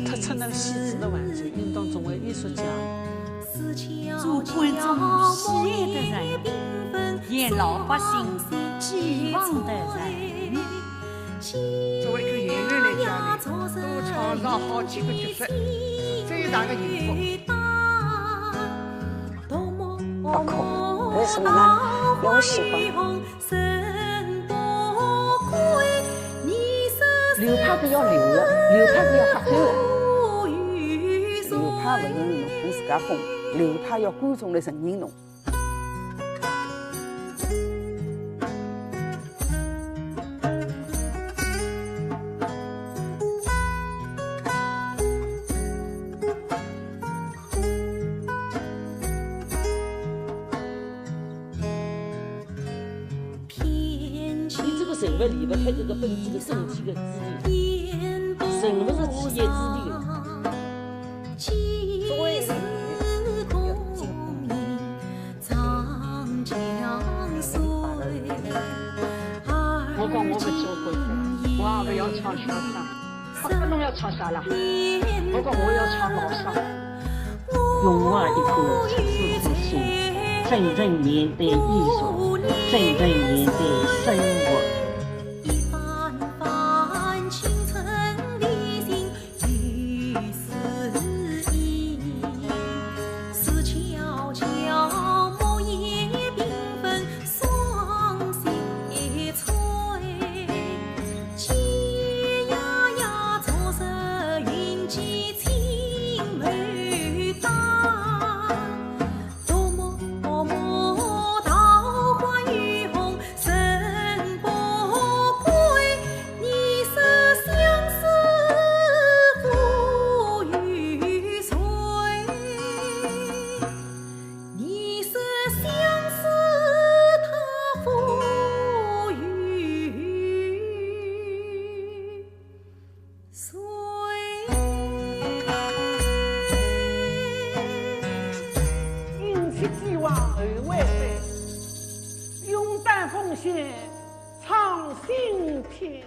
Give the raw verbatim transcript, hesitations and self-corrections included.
踏出那个戏子的环境，应当成为艺术家。做观众喜爱的人，演老百姓寄望的人。作为一个演员来讲呢，多唱上好几个角色，最大的幸福。不可，为什么呢？因为我喜欢。 流派是要留的，流派是要发展的。流派勿是侬自家封，流派要观众来承认侬。 你这个人物里面，它有个本质的整体的支点，人物是企业支点。作为一个演员，要进步。 我讲我勿做歌手，我也勿要唱小生。啊，侬要唱啥啦？我讲我要唱老生。荣华一个出自父亲，真正面对艺术，真正面对生活。饮食既忘后悔非，勇担奉献唱新篇。